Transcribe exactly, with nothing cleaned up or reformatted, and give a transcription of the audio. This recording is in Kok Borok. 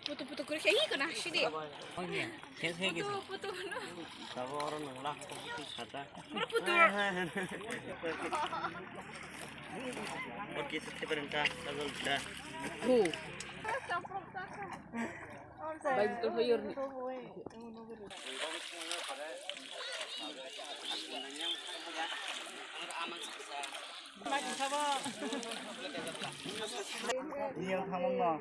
Putu putu kore khe hi kana sidi. Putu putu no. Tabo oro nungla putu sata. Mura putu. Oke, sukse perintah, tabo da. Bai putu hoyor ni. Iya, thamang no.